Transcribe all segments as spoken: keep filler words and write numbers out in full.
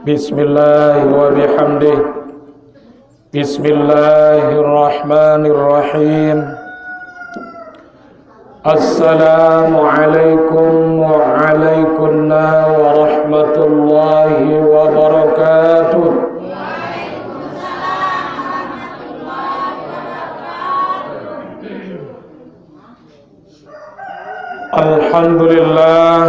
بسم الله وبحمده. بسم الله الرحمن الرحيم. السلام عليكم وعليكن ورحمة الله وبركاته. الحمد لله.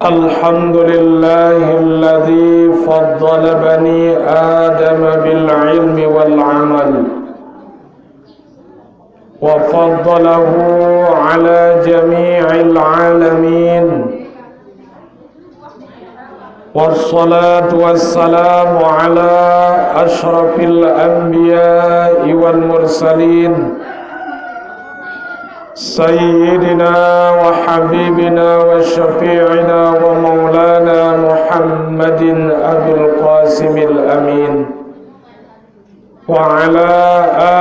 الحمد لله الذي فضل بني آدم بالعلم والعمل، وفضله على جميع العالمين. والصلاة والسلام على أشرف الأنبياء والمرسلين، سيدنا وحبيبنا وشفيعنا ومولانا محمد أبي القاسم الأمين، وعلى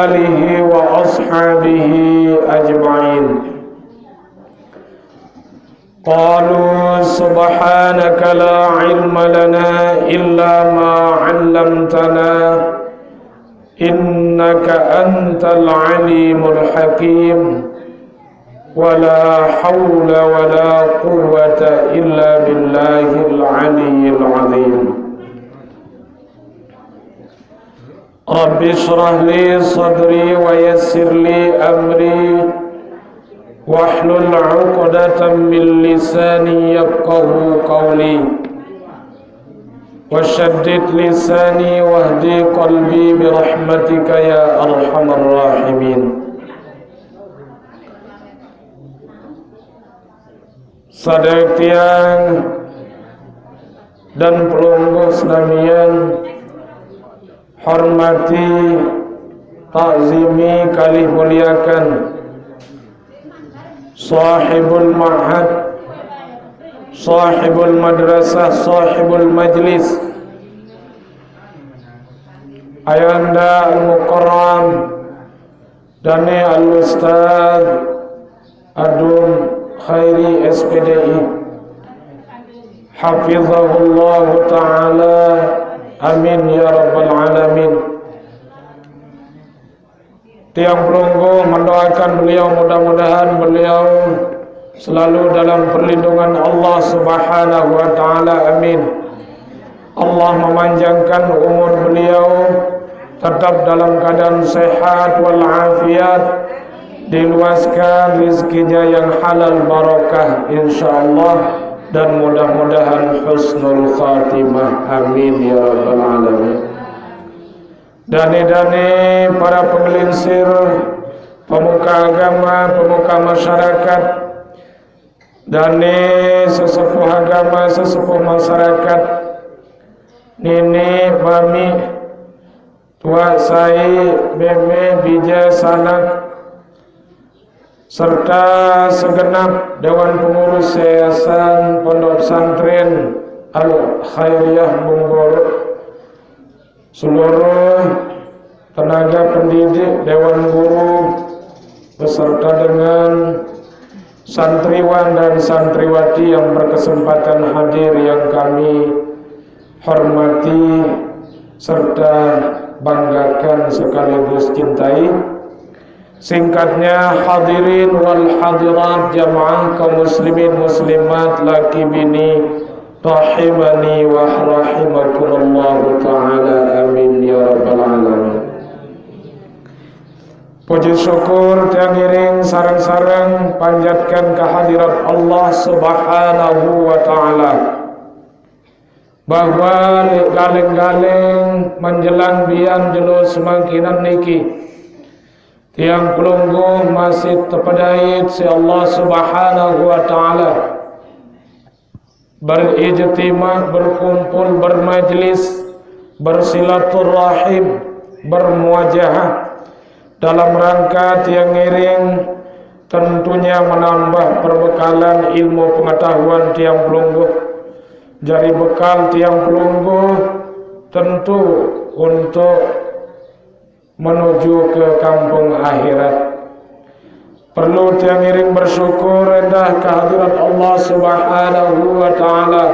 آله وأصحابه أجمعين. قالوا سبحانك لا علم لنا إلا ما علمتنا إنك أنت العليم الحكيم. ولا حول ولا قوة إلا بالله العلي العظيم. رب اشرح لي صدري ويسر لي أمري واحلل عقدة من لساني يفقه قولي وشدد لساني واهد قلبي برحمتك يا أرحم الراحمين. Sadaya tiang dan pelungguh senamian hormati, takzimi, kalih muliakan sahibul ma'had, sahibul madrasah, sahibul majlis, Ayanda Al-Mukarram Dane Al-Ustaz Adum Khairi S P D I, hafizahullahu ta'ala, amin ya rabbal alamin. Tiang pelungguh mendoakan beliau, mudah-mudahan beliau selalu dalam perlindungan Allah Subhanahu wa Ta'ala. Amin. Allah memanjangkan umur beliau, tetap dalam keadaan sehat walafiat, diluaskan rezekinya yang halal barakah, insyaallah, dan mudah-mudahan husnul khatimah. Amin ya rabbal alamin. Dane-dane para pengelingsir, pemuka agama, pemuka masyarakat, dane sesepuh agama, sesepuh masyarakat, nini, mami, tuak, sai, meme, bija, sanak, serta segenap Dewan Pengurus Yayasan Pondok Pesantren Al Khairiyah Bungboro, seluruh tenaga pendidik, dewan guru, beserta dengan santriwan dan santriwati yang berkesempatan hadir yang kami hormati serta banggakan sekaligus cintai. Singkatnya, hadirin wal hadirat, jamaah kaum muslimin muslimat, laki bini, rahimani wa rahimakumullahu ta'ala, amin ya rabbal alamin. Puji syukur tiang ngiring sareng-sareng panjatkan kehadirat Allah Subhanahu wa Ta'ala, bahwa galeng-galeng menjelang bian jelo semangkinan niki, tiang pelungguh masih tepedait si Allah Subhanahu wa Ta'ala, berijtima, berkumpul, bermajlis, bersilaturahim, bermuajahah dalam rangka tiang ngiring, tentunya menambah perbekalan ilmu pengetahuan tiang pelungguh. Jari bekal tiang pelungguh tentu untuk menuju ke kampung akhirat. Perlu tiang ngiring bersyukur endah kehadirat Allah Subhanahu wa Ta'ala,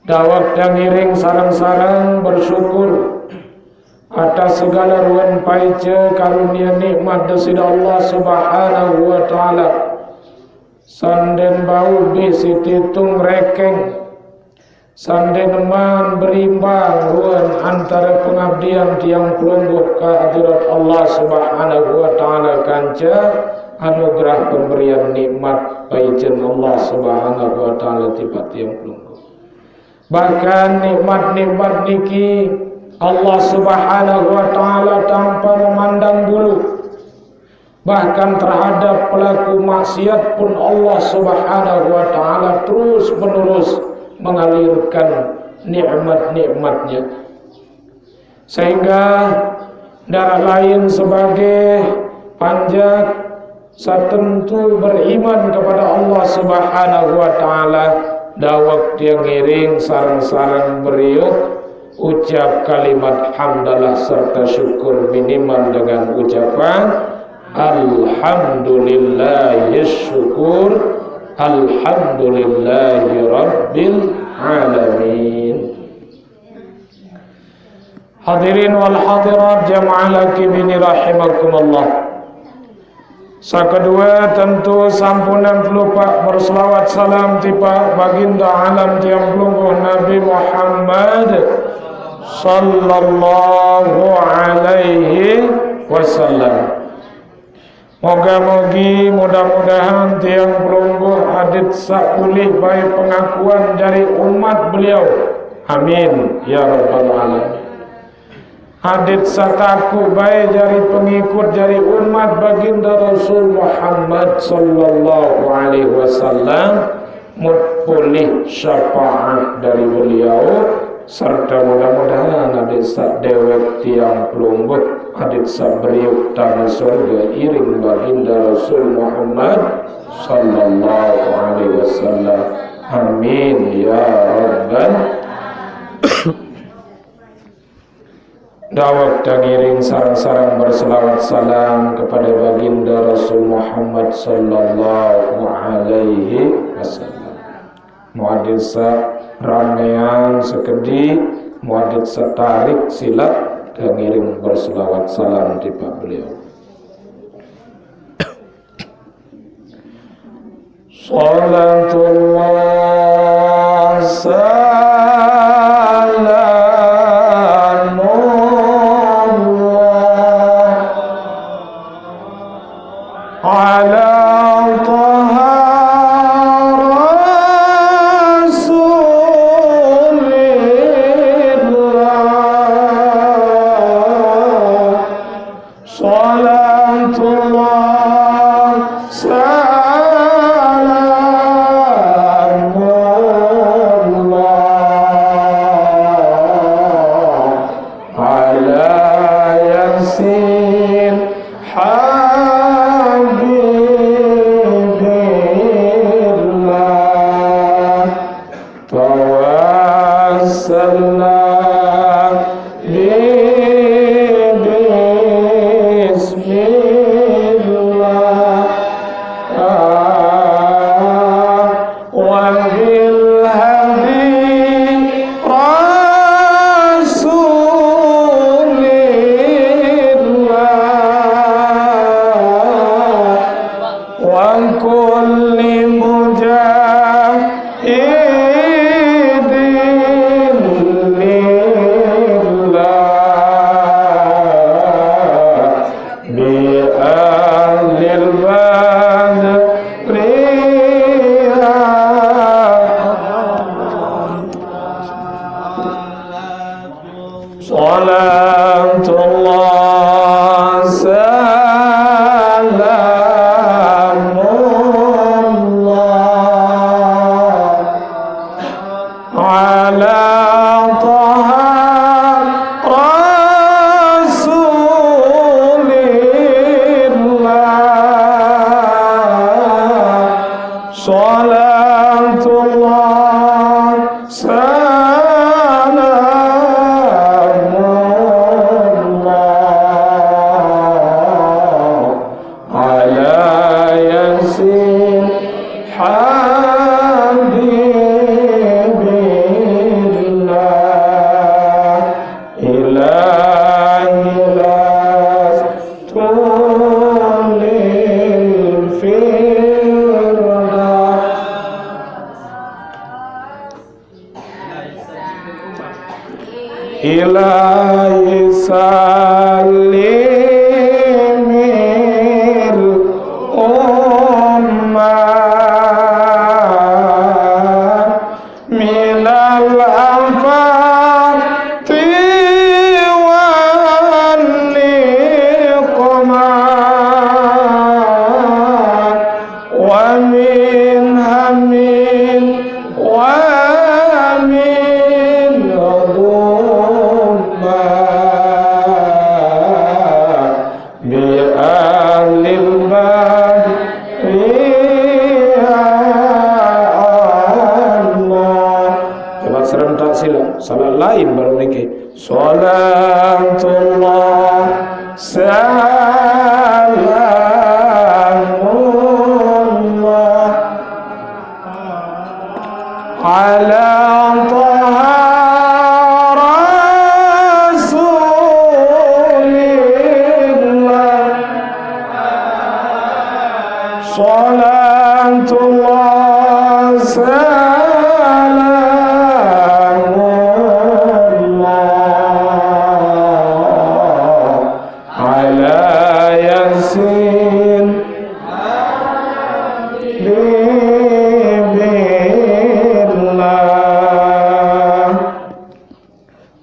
Daweg dangiring sareng-sareng bersyukur atas segala ruan paica karunia nikmat Desida Allah Subhanahu wa Ta'ala. Sanden bau bih sititung rekeng, sanden man berimbang ruan antara pengabdian tiang pelungguh ka hadirat Allah Subhanahu wa Ta'ala kanca anugerah pemberian nikmat paican Allah Subhanahu wa Ta'ala tipat tiang pelungguh. Bahkan nikmat-nikmat niki Allah Subhanahu wa Ta'ala tanpa memandang bulu. Bahkan terhadap pelaku maksiat pun Allah Subhanahu wa Ta'ala terus-menerus mengalirkan nikmat-nikmatnya. Sehingga darah lain sebagai panjak satentu beriman kepada Allah Subhanahu wa Ta'ala, daweg tiang ngiring sareng-sareng beriuk ucap kalimat hamdalah serta syukur minimal dengan ucapan alhamdulillahis syukur, alhamdulillahi rabbil alamin. Hadirin wal hadirat jamaah laki bini rahimakumullah. Sakadua tentu sampunang pelupa berselawat salam tipa baginda alam tiang pelungguh Nabi Muhammad sallallahu alaihi wasallam. Moga-mogi, mudah-mudahan tiang pelungguh adit saulih bae pengakuan jari umat beliau. Amin ya rabbal alamin. Adit sataku bae jari pengikut jari umat baginda Rasul Muhammad sallallahu alaihi wasallam, mut polih syafaat dari beliau, serta mudah-mudahan adit sak dewek tiang pelungguh, adit sak beriuk tanah surga iring baginda Rasul Muhammad sallallahu alaihi wasallam. Amin ya rabbal. Dawek tangiring sarang-sarang berselawat salam kepada baginda Rasul Muhammad sallallahu alaihi wasallam. Muadisa ramean sekedi, muadisa tarik silap tangiring berselawat salam tipa beliau. Salatullah, salamullah, ala taha rasulillah. Salatullah, salamullah, ala Yasin habibillah. Tawassalna bi bismillah wa bil hadi rasulillah. Wa kulli mujahidin lillah bi ahlil badri. Salatullah, salamullah, ala taha rasulillah. Salatullah, salamullah, ala Yasin habibillah. إلهي سلم الأمة من الآفات والنقمة ومن هم ومن غمة بأهل البر يا الله. Coba serentak sila, salat lain baru niki. Salatullah, salamullah, ala Taha Rasulillah. Salatullah, salamullah, ala Yasin, Habibillah.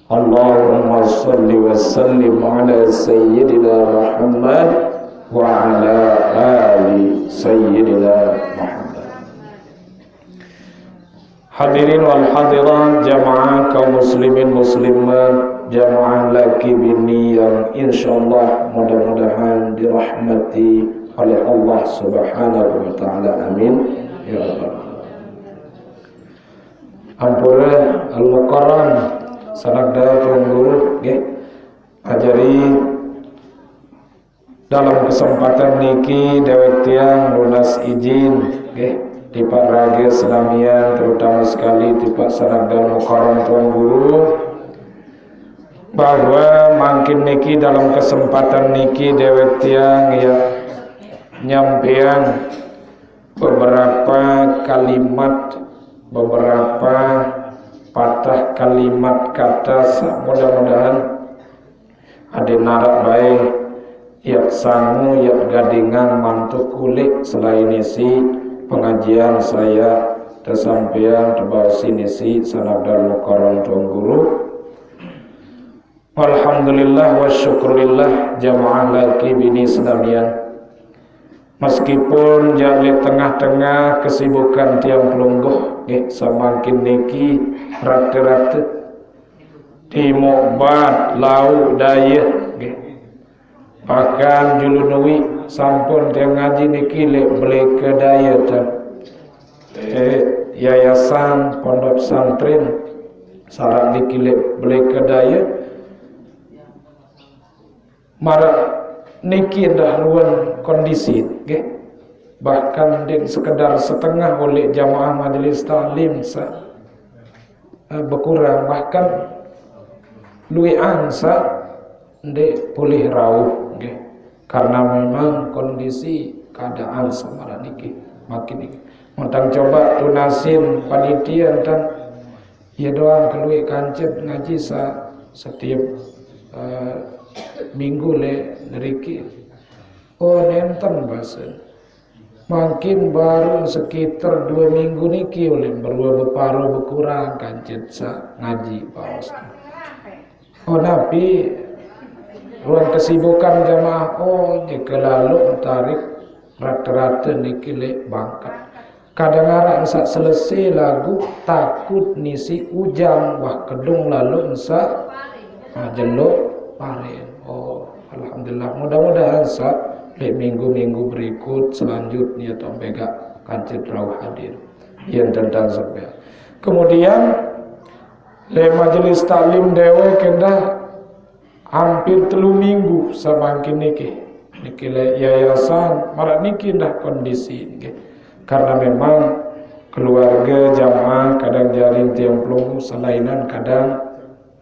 Allahumma salli wa sallim ala Sayyidina Muhammad wa ala ali Sayyidina Muhammad. Hadirin wal hadirat, jamaah kaum muslimin muslimat, jamaah laki bini yang insyaallah mudah-mudahan dirahmati oleh Allah Subhanahu wa taala. Amin ya rabbal alamin. Ampura Al-Mukarram, sanabda Tuan Guru, nggih. Ajari dalam kesempatan niki dewek tiang nunas izin, nggih, tipak raga senamian, terutama sekali tipak sanabda Al-Mukarram Tuan Guru, bahwa mangkin niki dalam kesempatan niki dewek tiang ya nyampeang beberapa kalimat, beberapa patah kalimat kata sa-, mudah-mudahan ade narak bae yak sangu yak gadingan mantuk kulik selain isi pengajian saya tesampean tebaosin isi sanabda Al-Mukarram Tuan Guru. Alhamdulillah wa syukurillah, jamaah laki bini senamian. Meskipun jale tengah-tengah kesibukan tiang pelungguh, nggih, samangkin niki rata-rata timuk bat, lauk daya, nggih. Bahkan julun uwi sampun tiang ngaji niki lek beleka daya ta. Eh, yayasan pondok pesantren sarak niki lek beleka daya. Marak niki dah ruan kondisi, nggih. Bahkan din sekedar setengah oleh jamaah majelis taklim sa, eh, bekurang, bahkan luian sa nde pulih rauh, nggih. Karena memang kondisi keadaan samarak niki makin niki. Mentang coba tunasin panitia entang ya doang keluik kancet ngaji sa setiap, eh, minggu le neriki. Oh, nenten basa. Mungkin baru sekitar dua minggu niki oleh berdua beparuh bekurang kancet sa ngaji paus. Oh, napi ruang kesibukan jamaah, oh, nyeke lalu tarik rata-rata niki lek bangkat. Kadang arak ensak selesai lagu takut nisi ujang, wah kedung lalu ensak, ah, jeluk paren. Oh, alhamdulillah. Mudah-mudahan sa lek minggu-minggu berikut selanjutnya tompegak kancet rauh hadir. Yang tentang sampai. Kemudian le majelis taklim dewek endah hampir telu minggu samangkin niki. Niki le yayasan marak niki endah kondisi niki. Karena memang keluarga jamaah kadang jaring tiang pelungguh selainan kadang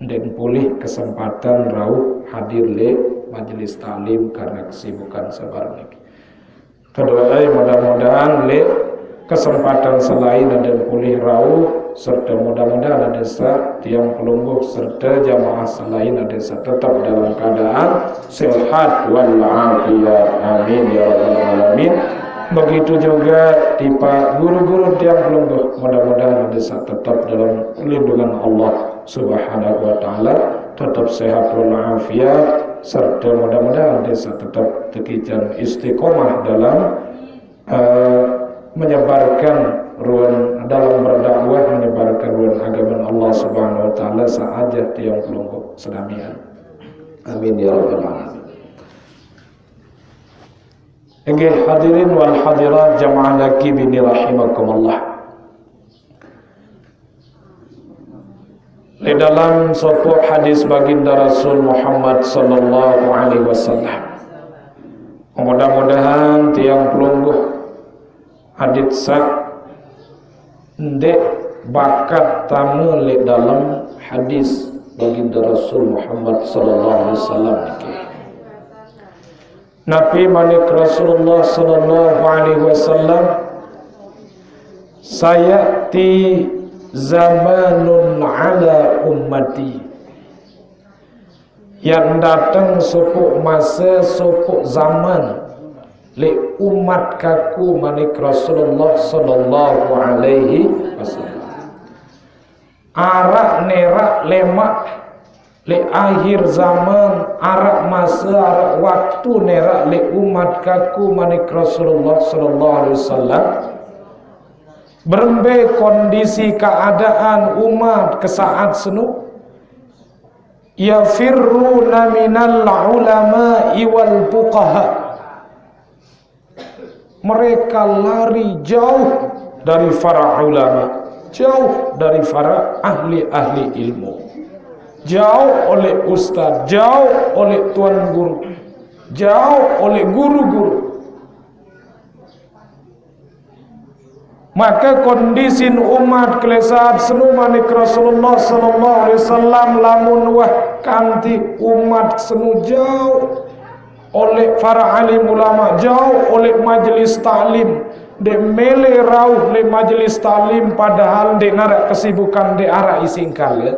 ndak pulih kesempatan rauh hadir le majelis taklim karena kesibukan sabar niki. Kedoai mudah-mudahan le kesempatan selain ada pulih rauh Serta mudah-mudahan ada sa tiang pelungguh serta jamaah selain ada sa tetap dalam keadaan sehat wal afiat. Amin ya rabbal alamin. Begitu juga tipa guru-guru tiang pelungguh, mudah-mudahan ada sa tetap dalam lindungan Allah Subhanahu wa taala, tetap sehat wal afiat, serta mudah-mudahan ada sa tetap tekican istiqomah dalam eh, menyebarkan ruang dalam berdakwah, menyebarkan ruang agama Allah Subhanahu wa taala sahaja tiang pelungguh sedamikian. Amin ya rabbal alamin. Inggih hadirin wal hadirat jamaah laki bini rahimakumullah. Di dalam sopok hadis baginda Rasul Muhammad sallallahu alaihi wasallam. Mudah-mudahan tiang pelungguh adit sa ndek bakat tama le dalam hadis baginda Rasul Muhammad sallallahu alaihi wasallam niki. Nabi manik Rasulullah sallallahu alaihi wasallam, "Sayati zamanun ala ummati." Yang datang sopok masa, sopok zaman, le umat kaku manik Rasulullah sallallahu alaihi wasallam. Arak nerak lemak le akhir zaman, arak masa, arak waktu nerak le umat kaku manik Rasulullah sallallahu alaihi wasallam. Berembe kondisi keadaan umat ke saat senu? Yafirruna minal ulama wal fuqaha. Mereka lari jauh dari para ulama, jauh dari para ahli-ahli ilmu, jauh oleh ustaz, jauh oleh tuan guru, jauh oleh guru-guru. Maka kondisi umat ke le saat senu manik Rasulullah sallallahu alaihi wasallam, lamun wah kanti umat senu jauh oleh para alim ulama, jauh oleh majelis taklim, de mele rauh le majelis taklim padahal de narak kesibukan de arak ising kala.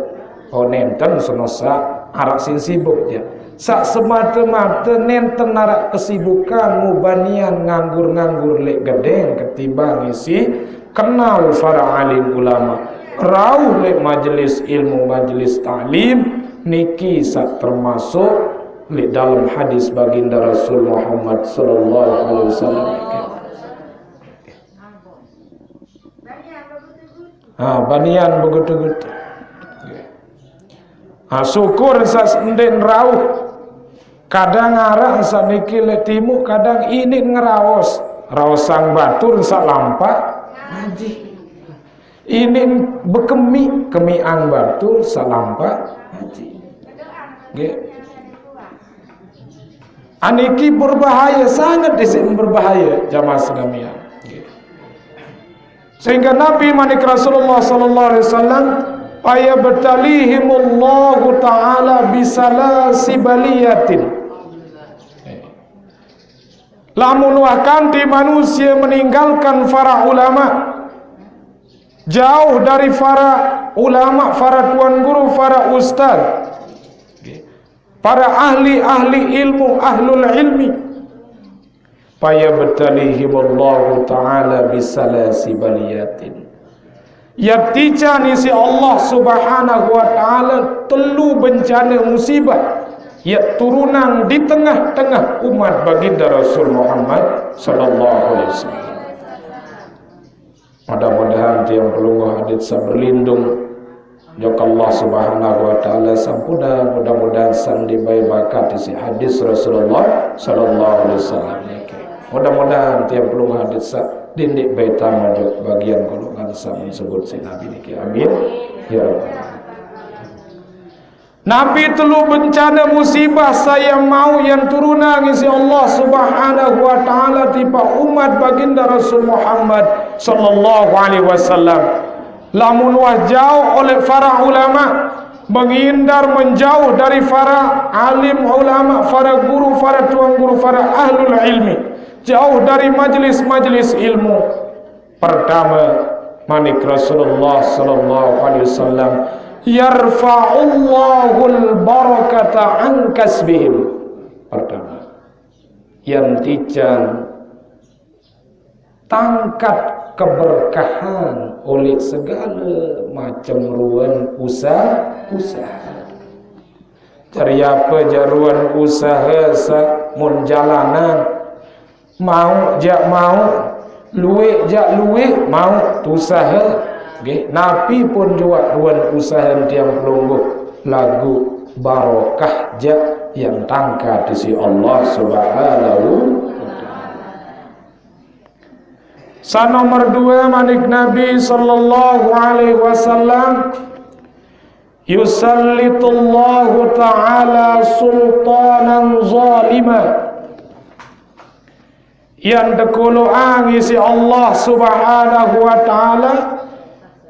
Oh, nenten senosa arak sing sibuk ja. Sak semata-mata nenten narak kesibukan mubanian nganggur-nganggur le gedeng ketimbang isi kenal para alim ulama, rauh le majelis ilmu, majelis taklim, niki sak termasuk le dalam hadis baginda Rasul Muhammad sallallahu alaihi wasallam. Ha, banian begutu-gutu. Ha, syukur sa senden rauh. Kadang arak sa niki le timu, kadang ini ngeraos. Raosang batur sa lampak ngaji. Ini bekemi, kemiang batur sa lampak ngaji. Nggih. Aniki berbahaya, sangat di sini berbahaya, jamaah sedamikian. Nggih. Sehingga Nabi manik Rasulullah sallallahu alaihi wasallam, "Fayabtalihimullahu ta'ala bisalasi baliyatin." Lamun wah kanti manusia meninggalkan para ulama, jauh dari para ulama, para tuan guru, para ustaz, para ahli-ahli ilmu, ahlul ilmi, fayabtalihimullahu ta'ala bisalasi baliyatin. Ya tican isi Allah Subhanahu wa taala telu bencana musibah ya turunang di tengah-tengah umat baginda Rasul Muhammad sallallahu alaihi wasallam. Mudah-mudahan tiang pelungguh adit sa berlindung jok Allah Subhanahu wa taala sampuna, mudah-mudahan sandi bae bakat isi hadis Rasulullah sallallahu alaihi wasallam niki. Mudah-mudahan tiang pelungguh adit sa dindik bae tama jok bagian golongan sa sebut si Nabi niki. Amin ya rabbal alamin. Nabi telu bencana musibah saya mau yang turunang isi Allah Subhanahu wa taala tipa umat baginda Rasul Muhammad sallallahu alaihi wasallam. Lamun wah jauh oleh para ulama, menghindar menjauh dari para alim ulama, para guru, para tuan guru, para ahlul ilmi, jauh dari majelis-majelis ilmu. Pertama, Manik Rasulullah sallallahu alaihi wasallam, "Yarfa'ullahul barakata an kasbihim." Pertama, yang tican tangkat keberkahan oleh segala macam ruan usaha-usaha. Cari apa jaruan usaha sa mun jalanan? Mau jak mau, luik jak luik, mau tusaha. Nggih, napi pun juak ruan usaha tiang pelungguh, lagu barokah jak yang tangkat isi Allah Subhanahu wa Ta'ala. Sa nomor dua, manik Nabi sallallahu alaihi wasallam, "Yusallitullahu ta'ala sultanan zalima." Yang tekuluang isi Allah Subhanahu wa Ta'ala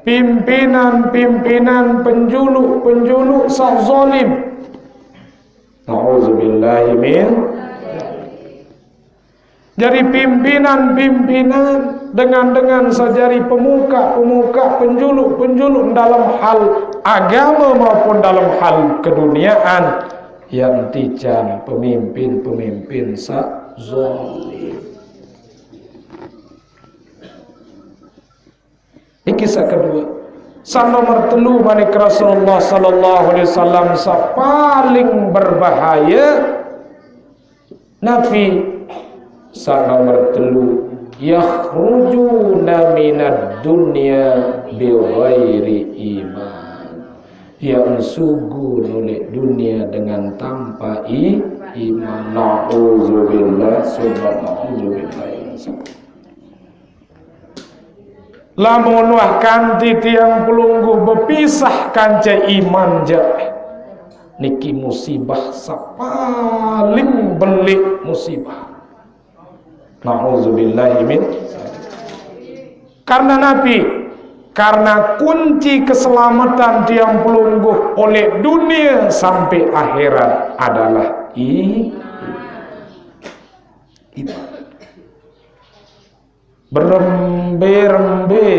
pimpinan-pimpinan, penjuluk-penjuluk sa zalim. Na'udzubillahi min. Jadi pimpinan-pimpinan, dengan-dengan sa jari pemuka-pemuka, penjuluk-penjuluk dalam hal agama maupun dalam hal keduniaan, yang tican pemimpin-pemimpin sa zalim. Niki sa kedua. Sa nomor telu, manik Rasulullah sallallahu alaihi wasallam, sa paling berbahaya. Napi? Sa nomor telu, "Yakhrujuna minad dunya bighairi iman." Yang sugun oleh dunia dengan tanpa i-, iman. Na'udzubillah, summa na'udzubillah. Lamun wah kanti tiang pelungguh bepisah kanca iman ja, niki musibah sa paling belik musibah. Na'udzubillahi min. Karena napi? Karena kunci keselamatan tiang pelungguh oleh dunia sampai akhirat adalah i-, iman. Berembe-rembe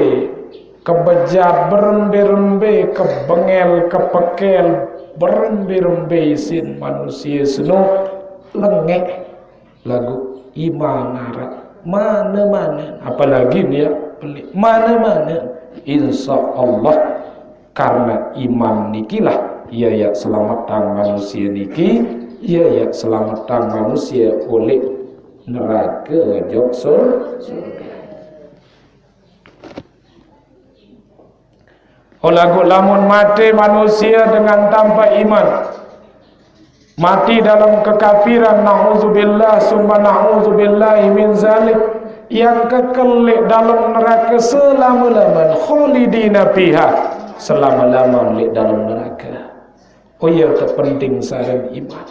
kebejat, berembe-rembe kebengel, kepekel, berembe-rembe isin manusia seno lengek lagu iman arak. Mana-mana, apalagi nia pelik. Mana-mana, insya Allah, karena iman nikilah ia ya selamatang manusia niki, ia ya selamatang manusia oleh neraka jok sur-, surga. Oh, lagu lamun mati manusia dengan tanpa iman, mati dalam kekafiran, na'udzubillah summa na'udzubillahi min zalik, yang kekal leq dalam neraka selama-lama, khalidina fiha, selama-lama leq dalam neraka. Oh, iya, terpenting sareng iman.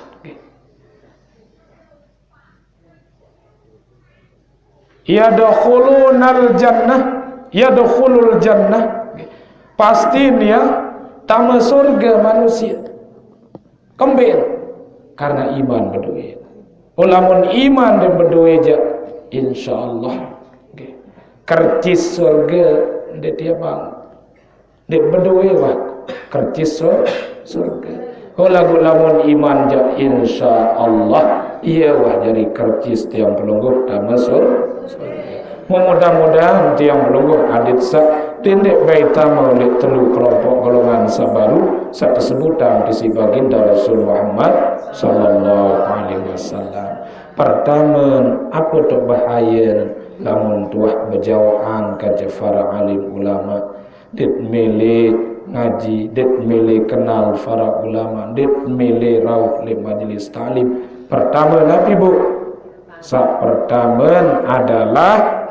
Yadkhulunal jannah, yadkhulul jannah. Pasti nia tama surga manusia. Kemben? Karena iman bedoe. Oh, lamun iman dan bedoe ja, insya Allah, nggih, kercis surga ndeq tiang bang. Ndeq bedoe wah kercis sur-, surga. Oh, laguq lamun iman ja, insya Allah, iya wah jari kercis tiang pelungguh tama sur-, surga. Memudah-mudahan tiang pelungguh adit saq tindeq bait tame leq telu kelompok golongan saq baruq saq tesebutan isiq Baginda Rasul Muhammad sallallahu alaihi wasallam. Pertame, ape toq bahayen lamun tuah bejaoqan kance para alim ulama? Ndeq mele ngaji, ndeq mele kenal para ulama, ndeq mele rauh leq majelis taklim. Pertame napi, Bu? Saq pertame adalah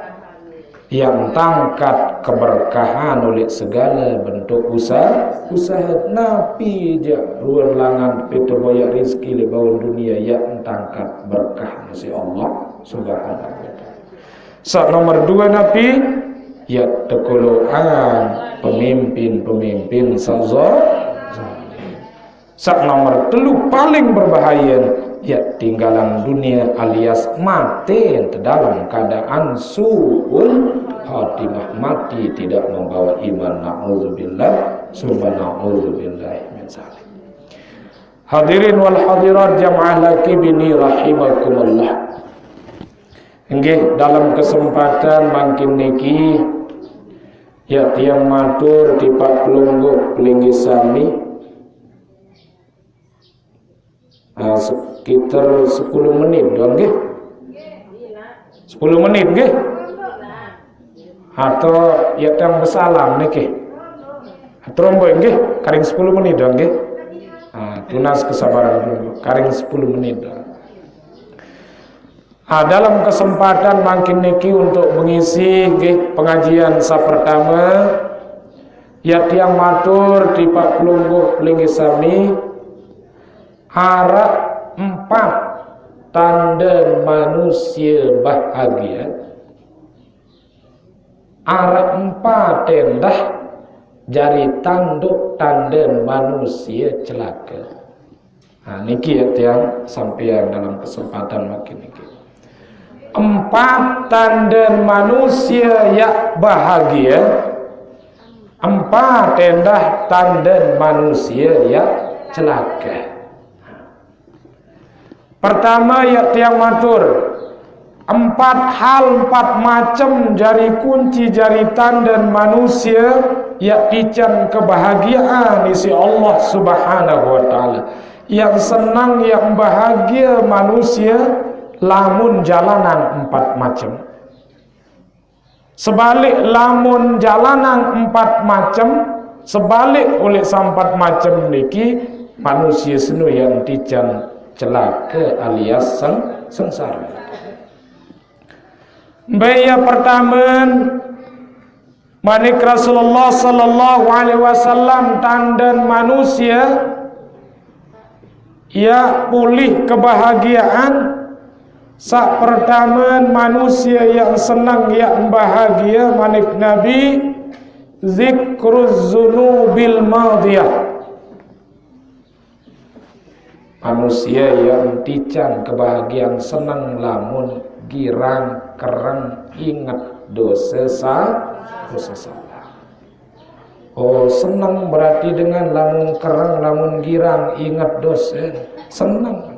yang tangkat keberkahan oleh segala bentuk usa-, usaha. Napi jaq ruen langan pete boyaq rizki leq bawon dunie, yang tangkat berkah siq Allah Subhanahu wa Ta'ala. Saq nomor due napi? Ya, tekoloqan pemimpin-pemimpin saq zo-, zalim. Saq nomor telu paling berbahaye, ya, tinggalan dunie alias mate ente dalam keadaan suul. khatimah, mati tidak membawa iman. Na'udzubillah, summa na'udzubillah min zalik. Hadirin wal hadirat jamaah laki bini rahimakumullah. Nggih, dalam kesempatan mangkin niki, ya tiang matur tipak pelungguh pelinggih sami. Ah, sekitar sepuluh menit doang nggih. Sepuluh menit nggih. Atau ya tiang besalam niki. Tromboi nggih, karing sepuluh menit doang nggih. Ah, tunas kesabaran dulu, karing sepuluh menit doang. Ah, dalam kesempatan mangkin niki untuk mengisi nggih pengajian sapertama, ya tiang matur tipak pelungguh pelinggih sami, arep empat tanda manusia bahagia. Arep empat endah jari tanduk tanda manusia celaka. Nah, niki ya tiang sampeyan dalam kesempatan mangkin niki. Empat tanda manusia ya bahagia, empat endah tanda manusia ya celaka. Pertama, ya tiang matur, empat hal, empat macam jari kunci, jari tanda manusia ya tican kebahagiaan isi Allah Subhanahu wa Ta'ala. Yang senang, yang bahagia manusia lamun jalanan empat macam. Sebalik lamun jalanan empat macam, sebalik oleh sampat macam niki, manusia senu yang tican celaka alias seng, sengsara. Mbaya pertama, manik Rasulullah sallallahu alaihi wasallam, tandan manusia ya pulih kebahagiaan. Sak pertama manusia yang senang, yang bahagia, manik Nabi, zikruz zunubil madiyah. Manusia yang tican kebahagiaan senang lamun girang kereng ingat dosa sa, dosa salah. Oh, senang berarti dengan lamun kereng, lamun girang, ingat dosa. Senang.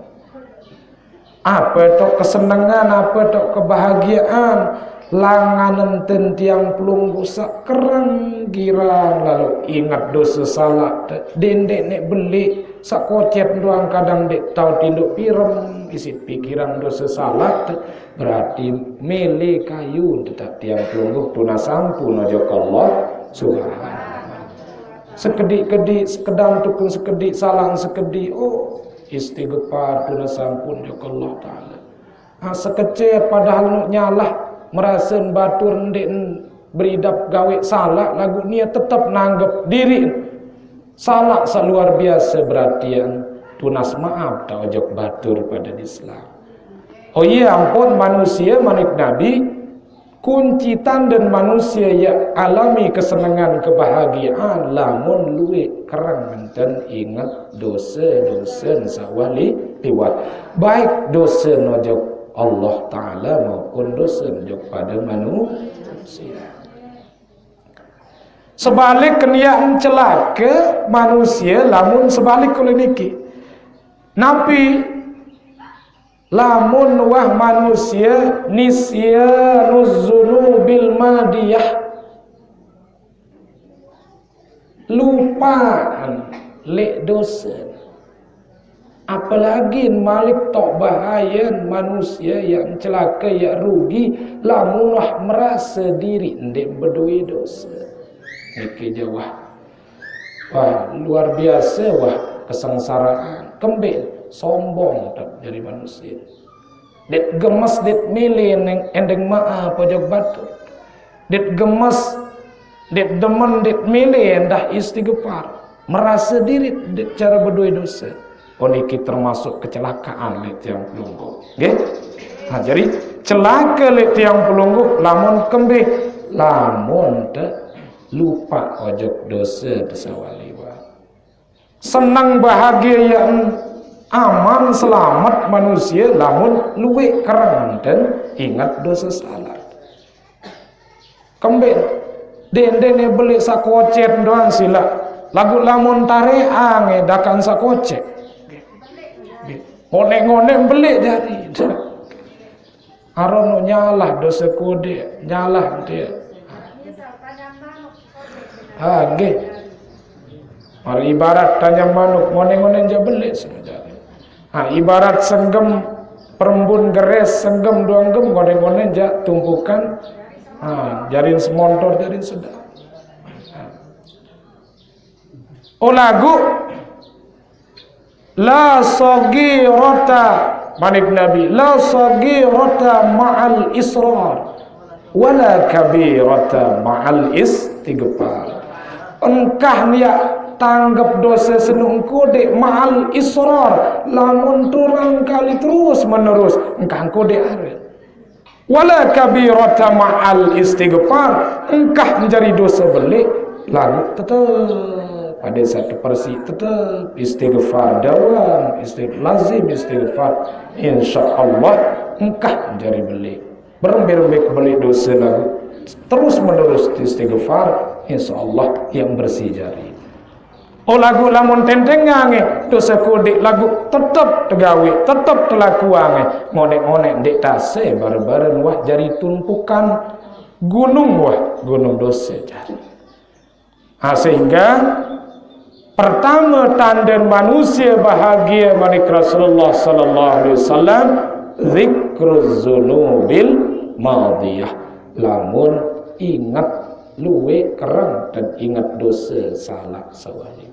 Apa tok kesenangan, apa tok kebahagiaan? Langan enten tiang pelungguh sak kereng girang, lalu ingat dosa salah. Dendek nek beli, sak kocet doang kadang dek tau tinduk pirem, isi pikiran dosa salah. Berarti mele kayu tetap tiang pelungguh tunas ampun aja ke Allah Subhanahu. Sekedik-kedik, sekedang tukun sekedik, salah sekedik, oh, istighfar, tunas ampun aja ke Allah Ta'ala. Ah, sekecet padahal nuk nyalah, merasa batur ndik beridap gawe salah, lagu nia tetap nanggep diri. Salah sak luar biasa berartian, tunas maaf tak ojok batur pada Islam. Oh iya, ampun manusia, manik Nabi, kunci tanden manusia ya alami kesenangan kebahagiaan lamun luwih kereng menten ingat dosa-dosa sawali liwat. Baik dosa nojok Allah Ta'ala maupun dosa nojok pada manusia. Sebalik keniak celaka manusia lamun sebalik oleh niki. Napi lamun wah manusia nisyanuz zunubil madiyah, lupaan lek dosa. Apalagi malik tok bahayan manusia yang celaka, yang rugi, lamun wah merasa diri ndik bedoi dosa. Niki jawah. Wah, luar biasa wah kesengsaraan. Kembe sombong tak dari manusia. Det gemes, det mele neng endeng maaf ojok batur. Det gemes, det demen, det mele endah istighfar. Merasa diri det cara bedoi dosa. Oh, niki termasuk kecelakaan lek tiang pelungguh. Nggih? Nah, jadi celaka lek tiang pelungguh lamun kembe, lamun te lupa ojok dosa, dosa waliwa. Senang bahagia yang aman selamat manusia lamun luwih kereng dan ingat dosa salah. Kembin. Dende ne beli sakocet doang sila. Lagu lamun tare ange dakan sakocet. Ngonek-ngonek beli jari. Aron nyalah dosa kode, nyalah dia. Ha, nggih. Mari ibarat tanyam manuk, ngonek-ngonek ja beli sebenarnya. Ha, ibarat senggem perembun geres, senggem doang gem, ngonek-ngonek ja tumpukan. Ha, jarin semontor, jarin sedang. Ha. Oh, lagu la saghirata, manik Nabi, la saghirata ma'al israr, wala kabirata ma'al istighfar. Engkah nia tanggep dosa senu engko dek ma'al israr, lamun turang kali terus menerus, engkah engko dek are. Wala kabirata ma'al istighfar, engkah menjadi dosa belik, lalu tetap pada satu persi, tetap istighfar dawam, istighfar lazim, istighfar, insya Allah engkah menjadi belik. Berembe-rembe kebelik dosa lagu terus menerus istighfar, insya Allah yang bersih jari. Oh, lagu lamun tentengange dosa kodik lagu tetep tegawe, tetep telakuange, ngonek-ngonek dek tase bare-bare wah jari tumpukan gunung, wah gunung dosa jari. Ha, sehingga pertama tanda manusia bahagia, manik Rasulullah sallallahu alaihi wasallam, zikruz zunubil madiyah. Lamun ingat luwe kerang dan ingat dosa salah sawali.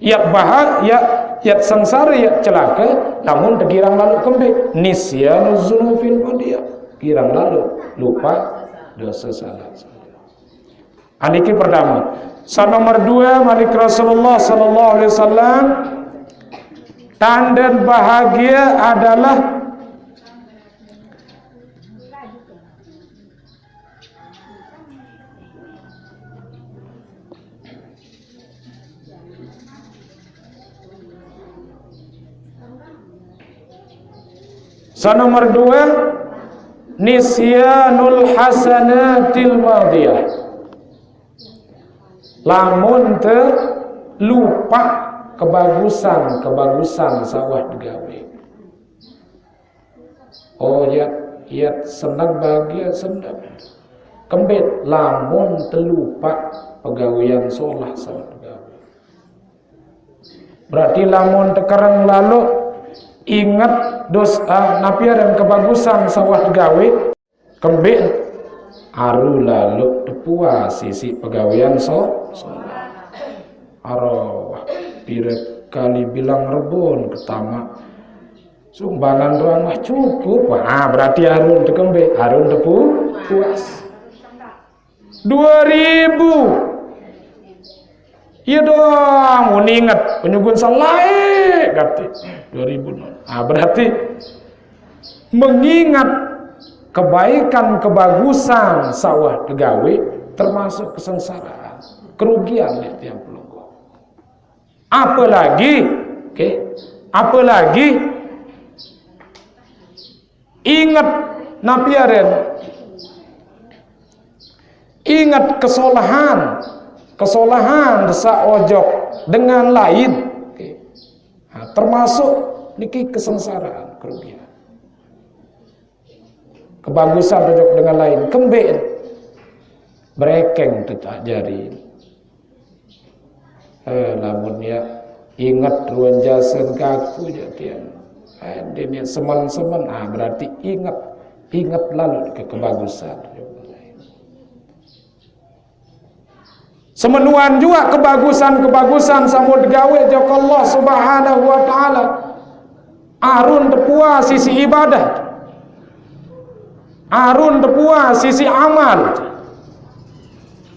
Yak bahak, yak, yak sengsara, yak celaka, lamun tegirang lalu kembe, nisyanuz zunubil madiyah. Girang lalu lupa dosa salah. Aniki pertama. Sa nomor dua, manik Rasulullah sallallahu alaihi wasallam, tanda bahagia adalah sa nomor dua, nisyanul hasanatil madiyah. Lamun te lupa kebagusan-kebagusan sawah digawe. Oh, ya, ya, senang bahagia, senang. Kembet, lamun te lupa pegawean solah sawah digawe. Berarti lamun tekereng lalu ingat dosa, napi aran kebagusan sawah digawe, kembik aru lalu tepuas sisi pegawean so, so. Aroh, pira kali bilang rebon ketama. Sumbangan doang wah cukup. Wah, berarti arun tekembe, arun tepu puas. Dua ribu. Iya doang, mun inget penyugun salai kati. Dua ribu. Ah, berarti mengingat kebaikan, kebagusan sawah tegawe termasuk kesengsaraan, kerugian ya tiang pelungguh. Apalagi, oke, apalagi inget napi aren, inget kesolahan, kesolahan saojok dengan lain. Oke. Nah, termasuk niki kesengsaraan, kerugian. Kebagusan rojok dengan lain, kembe berekeng tetap jari. Eh, lamun ya ingat ruan jasen kaku jatian. Eh, dia niat semen-semen, ah, berarti ingat, ingat lalu ke kebagusan. Semenuan juga kebagusan-kebagusan sampun digawe jok Allah Subhanahu wa Ta'ala. Arun tepuas sisi ibadah. Arun tepuas sisi amal.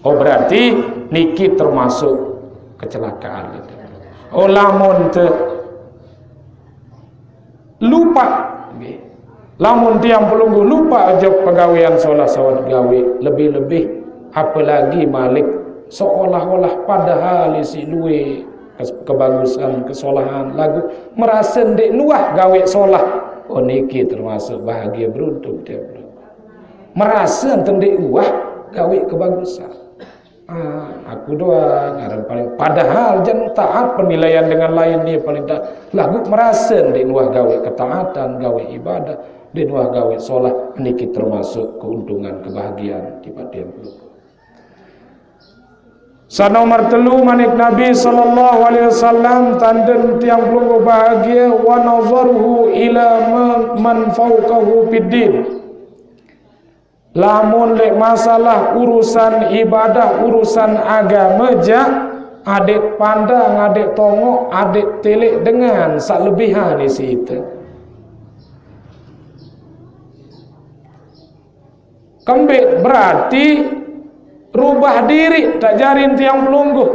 Oh, berarti niki termasuk kecelakaan. Oh, lamun te lupa. Nggih. Lamun tiang pelungguh lupa aja pegawean solah sawat gawe, lebih-lebih apalagi malik seolah-olah padahal isi luwe kes-, kebagusan, kesolahan lagu merasa ndek luah gawe solah. Oh, niki termasuk bahagia beruntung tiang pelungguh. Merasa ndek uah gawe kebagusan. Ah, aku doang ngaran paling, padahal jan taat penilaian dengan lain dia paling tak lagu merasa ndeq nuah gawe ketaatan, gawe ibadah, ndeq nuah gawe solah, niki termasuk keuntungan kebahagiaan tiba tiang pelungguh. Sanomor telu, manik Nabi sallallahu alaihi wasallam, tanden tiang pelungguh bahagia, wa nazaruhu ila ma-, man fauqahu fid din. Lamun leq masalah urusan ibadah, urusan agame jaq, adeq pandang, adeq tongok, adeq tilik dengan saq lebihan isiq ite. Kembeq berarti rubah diriq, tak jarin tiang pelungguh.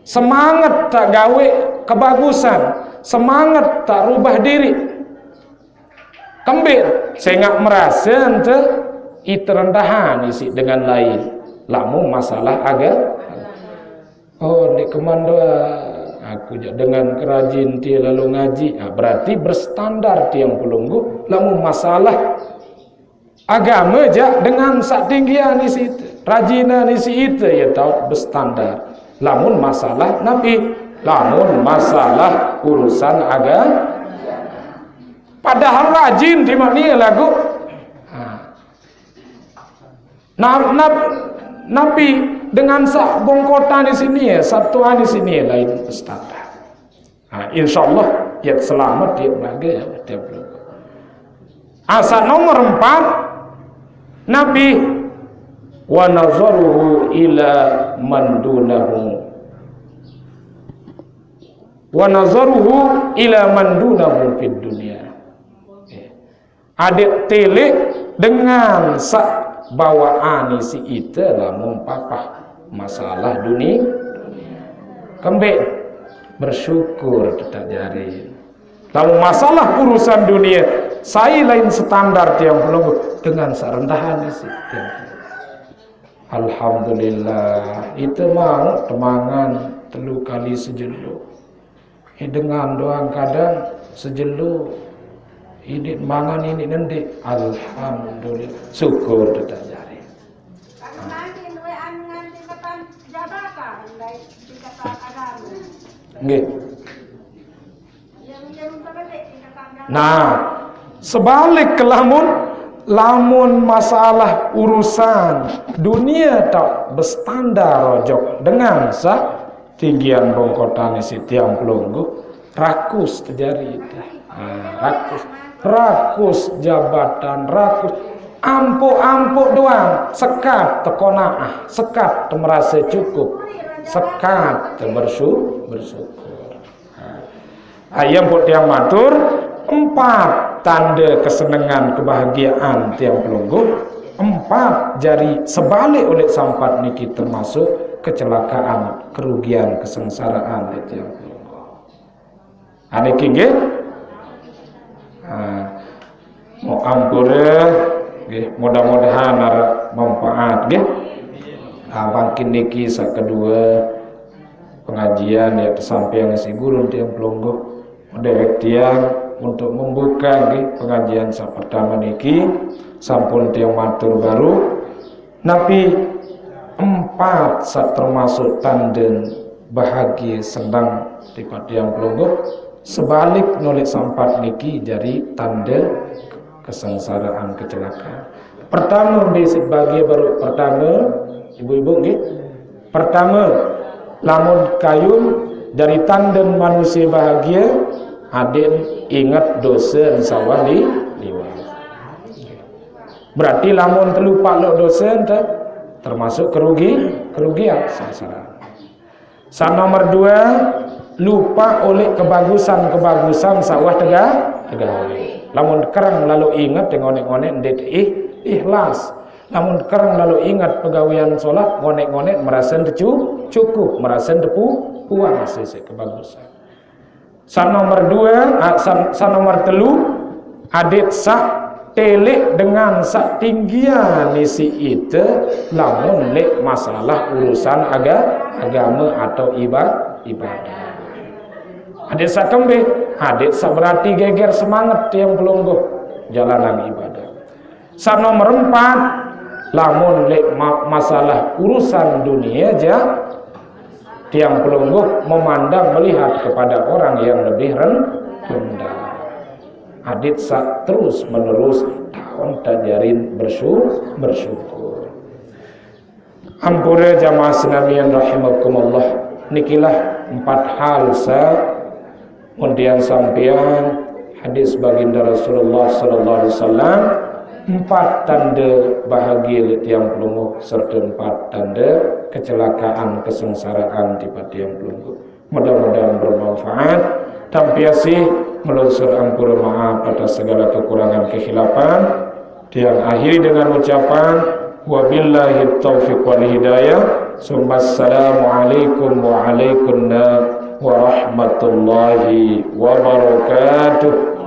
Semanget tak gawe kebagusan, semanget tak rubah diriq. Kembeq sengaq merase ente ite rendahan isiq dengan lain. Lamun masalah aga-, oh, ndeq keman doang. Aku jaq dengan kerajin tie lalu ngaji. Ah, berarti berstandar tiang pelungguh. Lamun masalah agame jaq dengan saq tinggian isiq ite, rajinan isiq ite, ye taoq bestandar. Lamun masalah napi? Lamun masalah urusan agame. Padahal rajin timaq nie laguq. Ha. Nap-, nap-, napi dengan saq bongkotan isiq nie, saq tuan isiq nie lain bestandar. Nah, insyaallah, yet selamet, yet bahagia, yet beruntung. Asa nomor empat, Nabi, wa nazaruhu ila man dunahu. Wa nazaruhu ila man dunahu fid dunya. Adeq tilik dengan saq bawaqan isiq ite lamun papah masalah duni-, dunie. Kembeq bersyukur tetaq jari. Lamun masalah urusan dunie, sai lain standar tiang pelungguh dengan saq rendahan isiq tiang pelungguh. Alhamdulillah, ite mauq temangan telu kali sejelo. Eh, dengan doang kadang sejelo. Idiq mangan iniq nendiq. Alhamdulillah. Syukur tetaq jari. Nggih. Nah, sebalik ke lamun, lamun masalah urusan dunie tak bestandar ojok dengan saq tinggian bongkotan isiq tiang pelungguh, rakus tejari ite. Nah, rakus. Rakus jabatan, rakus ampuk-ampuk doang, sekat teqonaah, sekat temerase cukup, sekat tebersu-, bersyukur. Nah, ayam pun tiang matur, empat tande kesenengan kebahagiaan tiang pelungguh, empat jari sebalik oleh sampat niki termasuk kecelakaan, kerugian, kesengsaraan leq tiang pelungguh. Aniki nggih. Ah, mo ampure nggih, mudah-mudahan araq manfaat nggih. Ah, mangkin niki saq kedue pengajian yaq tesampaiang siq gurun tiang pelungguh. Mendeq tiang untuk membuka nggih pengajian saq pertame niki, sampun tiang matur baruq. Napi empat saq termasuk tande bahagie seneng tipaq tiang pelungguh, sebalik noleq sampat niki jari tande kesengsaraan, kecelakaan. Pertame, mbe siq bahagie baruq pertame, ibu-ibu nggih? Pertame, lamun kayun jari tande manusie bahagie, adeq inget dosen saq wah li-, liwat. Berarti lamun telupaq leq dosen, te-, termasuk kerugi-, kerugian sengsara. Saq nomor due, lupaq oleh kebagusan-kebagusan saq wah tega-, tegawe. Lamun kereng lalo inget ngoneq-ngoneq ndeq ih-, ikhlas. Lamun kereng lalo inget pegawean solat, ngoneq-ngoneq merase tecu-, cukup, merase tepu-, puas isiq kebagusan. Saq nomor due, ah, san-, saq nomor telu, adeq saq tilik dengan saq tinggian isiq ite lamun leq masalah urusan aga-, agame atau iba-, ibadah. Adeq saq kembe, adeq saq berarti geger semanget tiang pelungguh jalanang ibadah. Saq nomor empat, Lamun lek ma- masalah urusan dunia ja, tiang pelungguh memandang, melihat kepada orang yang lebih ren- rendah. Adit sa terus menerus tahun tajarin bersyukur, bersyukur. Ampura jamaah senamian rahimakumullah. Nikilah empat hal sa muntian sampian hadis baginda Rasulullah sallallahu alaihi wasallam, empat tanda bahagia li tiang pelungguh serta empat tanda kecelakaan, kesengsaraan di tiang pelungguh. Mudah-mudahan bermanfaat. Tampiasi melunsur ampura maaf atas segala kekurangan kekhilafan. Tiang akhiri dengan ucapan, wabillahi taufiq wal hidayah. Summa assalamualaikum wa alaikum warahmatullahi wabarakatuh.